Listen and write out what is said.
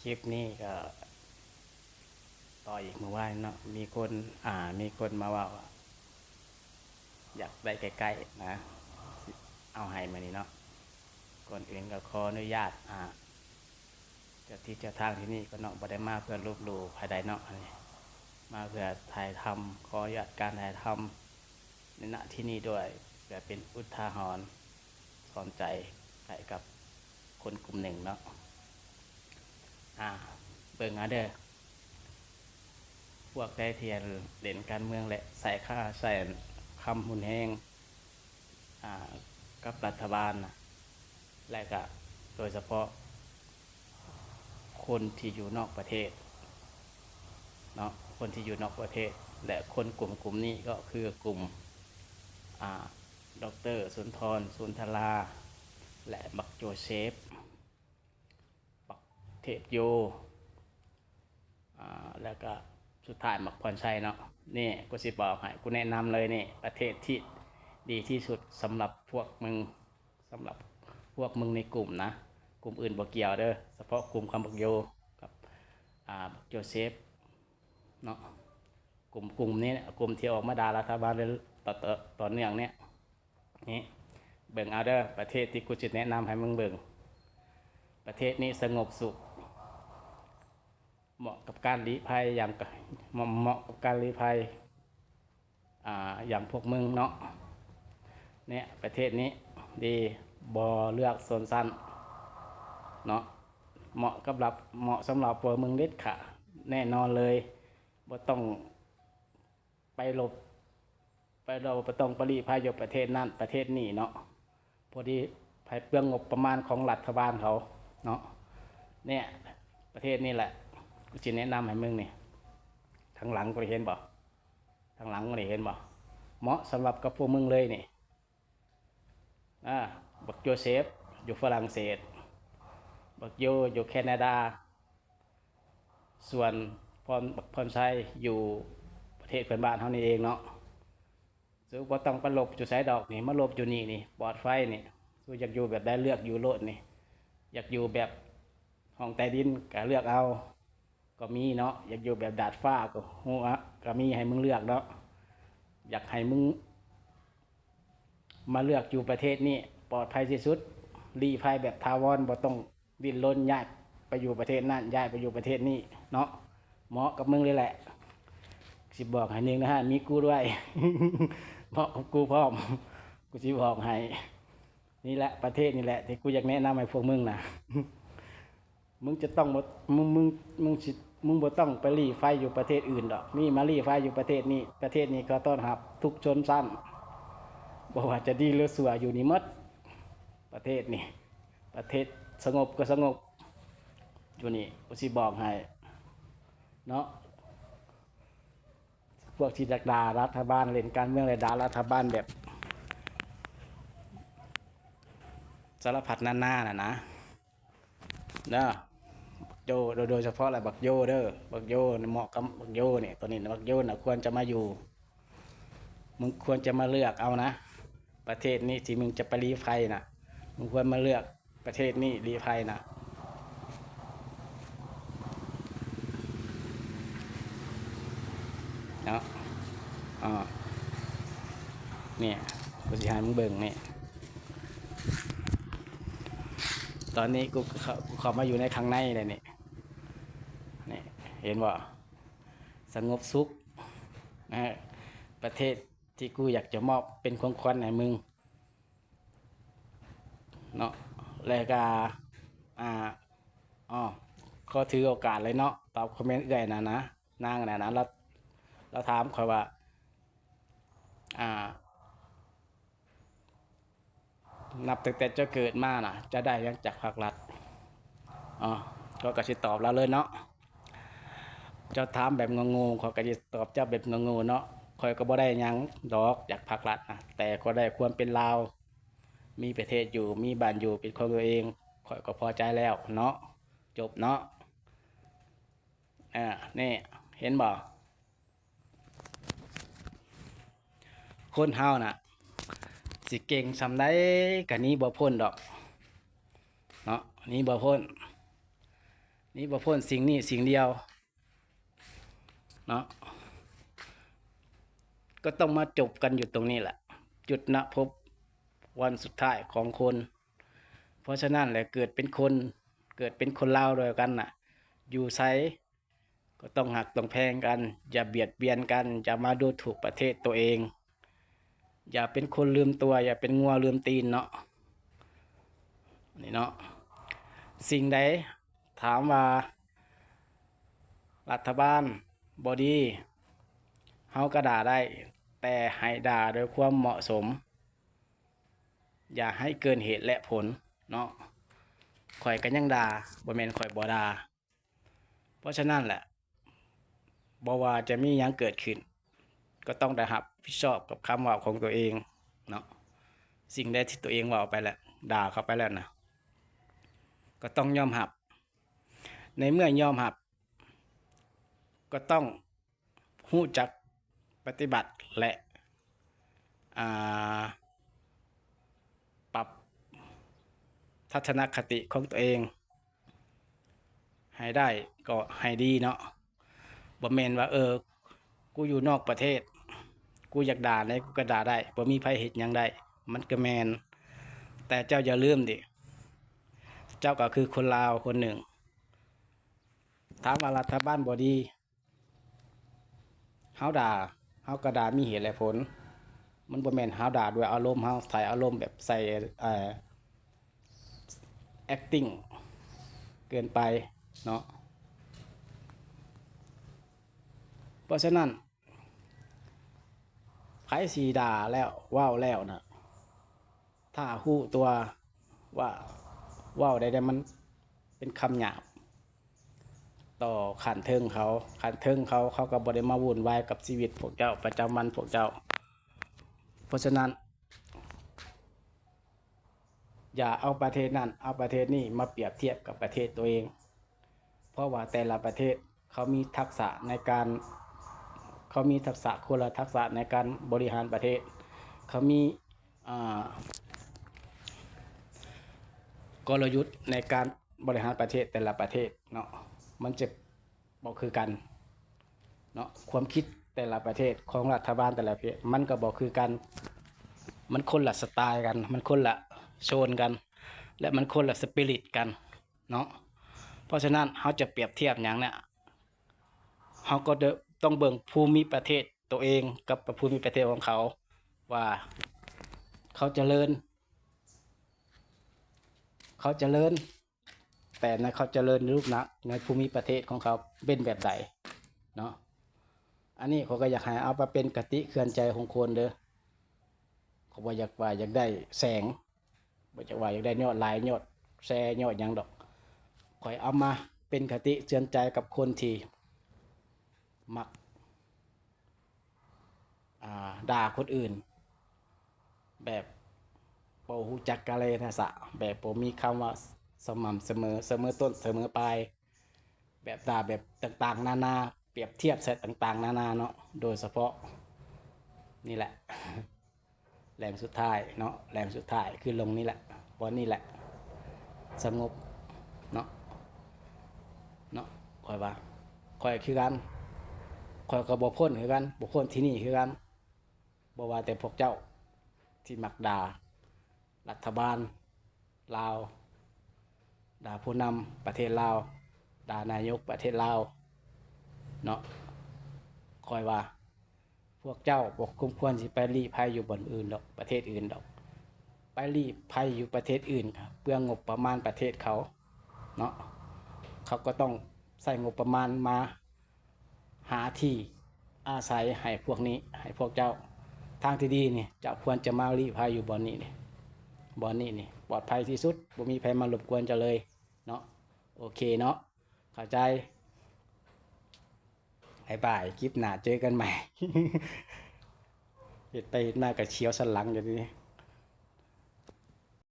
ຄລິບນີ້ກໍຕໍ່ອີກ ມື້ວານເນາະ ມີຄົນ ອ່າ ມີຄົນມາເວົ້າວ່າ ຢາກໄດ້ໃກ້ໆນະ ເອົາໃຫ້ມື້ນີ້ເນາະ. ກ່ອນອື່ນກໍຂໍອະນຸຍາດ ອ່າ ເຈົ້າທີ່ເຈົ້າທາງທີ່ນີ້ກ່ອນເນາະ ບໍ່ໄດ້ມາເພື່ອລົບຫຼູ່ໃຜໃດເນາະ ອັນນີ້ມາເພື່ອຖ່າຍທຳ ຂໍອະນຸຍາດການຖ່າຍທຳໃນ ນະ ທີ່ນີ້ດ້ວຍ ເພື່ອເປັນອຸທາຫອນສອນໃຈໃຫ້ກັບຄົນກຸ່ມໜຶ່ງເນາະ. ອ່າ ເບິ່ງເອົາເດີ ພວກໃດທີ່ເຫຼັ້ນການເມືອງ ແລະ ໃຊ້ຄາ ໃຊ້ຄຳຮຸນແຮງ ອ່າ ກັບລັດຖະບານນະ ແລະກະໂດຍສະເພາະຄົນທີ່ຢູ່ນອກປະເທດເນາະ ຄົນທີ່ຢູ່ນອກປະເທດ ແລະ ຄົນກຸ່ມ ກຸ່ມນີ້ກໍຄືກຸ່ມ ອ່າ ດອກເຕີ ສຸນທອນ ສຸນທະລາ ແລະ ບັກໂຈເຊບ ບັກເທບໂຍ ອ່າ ແລ້ວກະສຸດທ້າຍບັກພອນໄຊເນາະ. ນີ້ ກູຊິບອກໃຫ້ ກູແນະນຳເລີຍນີ້ ປະເທດທີ່ດີທີ່ສຸດສຳລັບພວກມຶງ ສຳລັບພວກມຶງໃນກຸ່ມນະ ກຸ່ມອື່ນບໍ່ກ່ຽວເດີ ສະເພາະກຸ່ມຂອງບັກໂຍກັບ ອ່າ ບັກໂຈເຊບເນາະ. ກຸ່ມ ກຸ່ມນີ້ ກຸ່ມທີ່ອອກມາດ່າລັດຖະບານ ຕໍ່ ຕໍ່ ຕໍ່ເນື່ອງນີ້ ນີ້ ເບິ່ງເອົາເດີ ປະເທດທີ່ກູຊິແນະນຳໃຫ້ມຶງເບິ່ງ ປະເທດນີ້ສະຫງົບສຸກ ເໝາະກັບການລີ້ໄພຢ່າງ ເໝາະ ເໝາະກັບການລີ້ໄພ ອ່າ ຢ່າງພວກມຶງເນາະ. ເນຍ ປະເທດນີ້ດີ ບໍ່ເລືອກຊົນຊັ້ນເນາະ ເໝາະກັບລັບ ເໝາະສຳລັບພວກມຶງເດັດຂາດ ແນ່ນອນເລີຍ ບໍ່ຕ້ອງໄປຫຼົບ ໄປ ເຮົາບໍ່ຕ້ອງໄປລີ້ໄພຢູ່ປະເທດນັ້ນປະເທດນີ້ເນາະ ພໍດີໃຫ້ເປືອງງົບປະມານຂອງລັດຖະບານເຂົາເນາະ. ເນຍ ປະເທດນີ້ແຫຼະ ກູຊິແນະນຳໃຫ້ມຶງນີ້ ທາງຫຼັງກູໄດ້ເຫັນບໍ່? ທາງຫຼັງກູໄດ້ເຫັນບໍ່? ເໝາະສຳລັບກັບພວກມຶງເລີຍນີ້. ອ່າ ບັກໂຈເຊບຢູ່ຝຣັ່ງເສດ ບັກໂຍຢູ່ແຄນາດາ ສ່ວນພອນ ບັກພອນໄຊຢູ່ປະເທດເພື່ອນບ້ານເຮົານີ້ເອງເນາະ. ສູບໍ່ຕ້ອງໄປຫຼົບຢູ່ໃສດອກນີ້ ມາຫຼົບຢູ່ນີ້ນີ້ ປອດໄຟນີ້. ສູຢາກຢູ່ແບບໃດເລືອກຢູ່ໂລດນີ້ ຢາກຢູ່ແບບຫ້ອງໃຕ້ດິນກໍເລືອກເອົາ ກໍມີເນາະ ຢາກຢູ່ແບບດາດຟ້າກໍຮູ້ ກໍມີໃຫ້ມຶງເລືອກເນາະ. ຢາກໃຫ້ມຶງມາເລືອກຢູ່ປະເທດນີ້ປອດໄພທີ່ສຸດ ລີ້ໄພແບບຖາວອນ ບໍ່ຕ້ອງ ດິ້ນລົນຍ້າຍໄປຢູ່ປະເທດນັ້ນ ຍ້າຍໄປຢູ່ປະເທດນີ້ເນາະ ເໝາະກັບມຶງເລີຍແຫຼະ. ຊິບອກໃຫ້ໜຶ່ງນະ ມີກູດ້ວຍ ເໝາະກັບກູພ້ອມ ກູຊິບອກໃຫ້. ນີ້ແຫຼະ ປະເທດນີ້ແຫຼະທີ່ກູຢາກແນະນຳໃຫ້ພວກມຶງນະ. ມຶງຈະຕ້ອງບໍ່ ມຶງ ມຶງ ມຶງຊິ ມຶງບໍ່ຕ້ອງໄປລີ້ໄຟຢູ່ປະເທດອື່ນດອກ ມີມາລີ້ໄຟຢູ່ປະເທດນີ້. ປະເທດນີ້ກໍຕ້ອນຮັບທຸກຊົນຊັ້ນ ບໍ່ວ່າຈະດີຫຼືຊົ່ວຢູ່ນີ້ໝົດ. ປະເທດນີ້ ປະເທດສະຫງົບກໍສະຫງົບຢູ່ນີ້ ກູຊິບອກໃຫ້ເນາະ. ພວກທີ່ຢາກດ່າລັດຖະບານ ຫຼິ້ນການເມືອງ ແລະ ດ່າລັດຖະບານແບບສາລະພັດນານານະນະ ເດີ ບັກໂຈ ໂດຍ ໂດຍສະເພາະລະບັກໂຍເດີ ບັກໂຍນີ້ເໝາະກັບບັກໂຍນີ້. ໂຕນີ້ນະ ບັກໂຍນະຄວນຈະມາຢູ່ ມຶງຄວນຈະມາເລືອກເອົານະ ປະເທດນີ້ທີ່ມຶງຈະໄປລີ້ໄພນະ ມຶງຄວນມາເລືອກປະເທດນີ້ລີ້ໄພນະ ເນາະ. ອາ ນີ້ ກູຊິໃຫ້ມຶງເບິ່ງນີ້ ຕອນນີ້ກູເຂົ້າ ກູເຂົ້າມາຢູ່ໃນຂ້າງໃນແລ້ວນີ້ ນີ້ ເຫັນບໍ່? ສະຫງົບສຸກນະ ປະເທດທີ່ກູຢາກຈະມອບເປັນຂອງຂວັນໃຫ້ມຶງເນາະ. ແລ້ວກະ ອ່າ ອໍ ຂໍຖືໂອກາດເລີຍເນາະ ຕອບຄອມເມັນເອື້ອຍນະນະ ນາງນະນະ ລາວ ລາວຖາມຂ້ອຍວ່າ ອ່າ ນັບຕັ້ງແຕ່ເຈົ້າເກີດມານະ ເຈົ້າໄດ້ຫຍັງຈາກພາກລັດ? ອໍ ຂ້ອຍກໍຊິຕອບລາວເລີຍເນາະ. ເຈົ້າຖາມແບບໂງ່ໆ ຂ້ອຍກໍຊິຕອບເຈົ້າແບບໂງ່ໆເນາະ. ຂ້ອຍກໍບໍ່ໄດ້ຫຍັງດອກຈາກພາກລັດນະ ແຕ່ຂ້ອຍໄດ້ຄວາມເປັນລາວ ມີປະເທດຢູ່ ມີບ້ານຢູ່ເປັນຂອງຕົວເອງ ຂ້ອຍກໍພໍໃຈແລ້ວເນາະ. ຈົບເນາະ. ເອີ ນີ້ ເຫັນບໍ່? ຄົນເຮົານະ ຊິເກັ່ງສ່ຳໃດກໍໜີບໍ່ພົ້ນດອກເນາະ ໜີບໍ່ພົ້ນ. ໜີບໍ່ພົ້ນສິ່ງນີ້ສິ່ງດຽວເນາະ ກໍຕ້ອງມາຈົບກັນຢູ່ຕົງນີ້ແຫຼະ ຈຸດນະພົບວັນສຸດທ້າຍຂອງຄົນ. ເພາະສະນັ້ນແຫຼະ ເກີດເປັນຄົນ ເກີດເປັນຄົນລາວດ້ວຍກັນນະ ຢູ່ໃສ ກໍຕ້ອງຮັກຕ້ອງແພງກັນ ຢ່າບຽດບຽນກັນ ຢ່າມາດູຖູກປະເທດໂຕເອງ ຢ່າເປັນຄົນລືມຕົວ ຢ່າເປັນງົວລືມຕີນເນາະ ນີ້ເນາະ. ສິ່ງໃດ ຖາມວ່າລັດຖະບານບໍ່ດີ ເຮົາກໍດ່າໄດ້ ແຕ່ໃຫ້ດ່າໂດຍຄວາມເໝາະສົມ ຢ່າໃຫ້ເກີນເຫດ ແລະ ຜົນເນາະ. ຂ້ອຍກໍຍັງດ່າ ບໍ່ແມ່ນຂ້ອຍບໍ່ດ່າ. ເພາະສະນັ້ນແຫຼະ ບໍ່ວ່າຈະມີຫຍັງເກີດຂຶ້ນ ກໍຕ້ອງໄດ້ຮັບຜິດຊອບກັບຄຳເວົ້າຂອງຕົວເອງເນາະ. ສິ່ງໃດທີ່ຕົວເອງເວົ້າໄປແລ້ວ ດ່າເຂົາໄປແລ້ວນະ ກໍຕ້ອງຍອມຮັບ. ໃນເມື່ອຍອມຮັບ ກໍຕ້ອງຮູ້ຈັກປະຕິບັດ ແລະ ອ່າ ປັບທັດສະນະຄະຕິຂອງຕົວເອງໃຫ້ໄດ້ ກໍໃຫ້ດີເນາະ. ບໍ່ແມ່ນວ່າ ເອີ ກູຢູ່ນອກປະເທດ ກູຢາກດ່າໃດ ກູກໍດ່າໄດ້ ບໍ່ມີໃຜເຮັດຫຍັງໄດ້ ມັນກໍແມ່ນ. ແຕ່ເຈົ້າຢ່າລືມເດ ເຈົ້າກໍຄືຄົນລາວຄົນໜຶ່ງ. ຖາມວ່າລັດຖະບານບໍ່ດີ ເຮົາດ່າ ເຮົາກໍດ່າມີເຫດແລະຜົນ. ມັນບໍ່ແມ່ນເຮົາດ່າດ້ວຍອາລົມ ເຮົາໃສ່ອາລົມແບບໃສ່ ເອີ ແອັກຕິງເກີນໄປເນາະ. ເພາະສະນັ້ນ ໃຜຊິດ່າແລ້ວ ເວົ້າແລ້ວນະ ຖ້າຮູ້ຕົວວ່າເວົ້າໄດ້ ແຕ່ມັນເປັນຄຳຫຍາບຕໍ່ຂັ້ນເທິງເຂົາ, ຂັ້ນເທິງເຂົາ, ເຂົາກໍບໍ່ໄດ້ມາວຸ່ນວາຍກັບຊີວິດພວກເຈົ້າ ປະຈຳວັນພວກເຈົ້າ. ເພາະສະນັ້ນ ຢ່າເອົາປະເທດນັ້ນ ເອົາປະເທດນີ້ມາປຽບທຽບກັບປະເທດຕົວເອງ. ເພາະວ່າແຕ່ລະປະເທດເຂົາມີທັກສະໃນການ ເຂົາມີທັກສະ ຄົນລະທັກສະໃນການບໍລິຫານປະເທດ, ເຂົາມີ ອ່າ ກົນລະຍຸດໃນການບໍລິຫານປະເທດແຕ່ລະປະເທດເນາະ ມັນຈະບໍ່ຄືກັນເນາະ. ຄວາມຄິດແຕ່ລະປະເທດ ຂອງລັດຖະບານແຕ່ລະປະເທດ ມັນກໍບໍ່ຄືກັນ, ມັນຄົນລະສະໄຕລ໌ກັນ, ມັນຄົນລະໂຊນກັນ ແລະ ມັນຄົນລະສະປິລິດກັນເນາະ. ເພາະສະນັ້ນ ເຮົາຈະປຽບທຽບຫຍັງເນຍ ເຮົາກໍຕ້ອງເບິ່ງພູມິປະເທດໂຕເອງກັບພູມິປະເທດຂອງເຂົາ ວ່າເຂົາຈະເລີນ ເຂົາຈະເລີນ ແຕ່ໃນເຂົາຈະເລີນຮູບນາມໃນພູມິປະເທດຂອງເຂົາເປັນແບບໃດເນາະ. ອັນນີ້ຂ້ອຍກໍຢາກໃຫ້ເອົາໄປເປັນຄະຕິເຕືອນໃຈຂອງຄົນເດີ. ຂ້ອຍບໍ່ຢາກວ່າຢາກໄດ້ແສງ ບໍ່ຢາກວ່າຢາກໄດ້ຍອດໄລ ຍອດແຊ ຍອດຫຍັງດອກ. ຂ້ອຍເອົາມາເປັນຄະຕິເຕືອນໃຈກັບຄົນທີ່ມັກ ອ່າ ດ່າຄົນອື່ນ ແບບບໍ່ຮູ້ຈັກກາເລທະສະ ແບບບໍ່ມີຄຳວ່າສະໝ່ຳສະເໝີ ສະເໝີຕົ້ນສະເໝີປາຍ ແບບດ່າແບບຕ່າງໆນານາ ປຽບທຽບໃສ່ຕ່າງໆນານາເນາະ. ໂດຍສະເພາະນີ້ແຫຼະ ແຫຼ່ງສຸດທ້າຍເນາະ ແຫຼ່ງສຸດທ້າຍຄືລົງນີ້ແຫຼະ ບ່ອນນີ້ແຫຼະ ສະຫງົບເນາະ ເນາະ. ຂ້ອຍວ່າ ຂ້ອຍຄືກັນ ຂ້ອຍກໍບໍ່ພົ້ນຄືກັນ ບໍ່ພົ້ນທີ່ນີ້ຄືກັນ. ບໍ່ວ່າແຕ່ພວກເຈົ້າທີ່ມັກດ່າລັດຖະບານລາວ ດ່າຜູ້ນຳປະເທດລາວ ດ່ານາຍົກປະເທດລາວເນາະ, ຂ້ອຍວ່າ ພວກເຈົ້າບໍ່ສົມຄວນຊິໄປລີ້ໄພຢູ່ບ່ອນອື່ນດອກ ປະເທດອື່ນດອກ. ໄປລີ້ໄພຢູ່ປະເທດອື່ນ ເປືອງງົບປະມານປະເທດເຂົາເນາະ, ເຂົາກໍຕ້ອງໃຊ້ງົບປະມານມາຫາທີ່ອາໄສໃຫ້ພວກນີ້ ໃຫ້ພວກເຈົ້າ. ທາງທີ່ດີນີ້ ເຈົ້າຄວນຈະມາລີ້ໄພຢູ່ບ່ອນນີ້ນີ້ ບ່ອນນີ້ນີ້ປອດໄພທີ່ສຸດ ບໍ່ມີໃຜມາລົບກວນເຈົ້າເລີຍເນາະ. ໂອເຄເນາະ ເຂົ້າໃຈ. ບາຍບາຍ ຄລິບໜ້າເຈີກັນໃໝ່. ເຮັດໄປເຮັດມາກໍສຽວສັນຫຼັງຢູ່ເດ.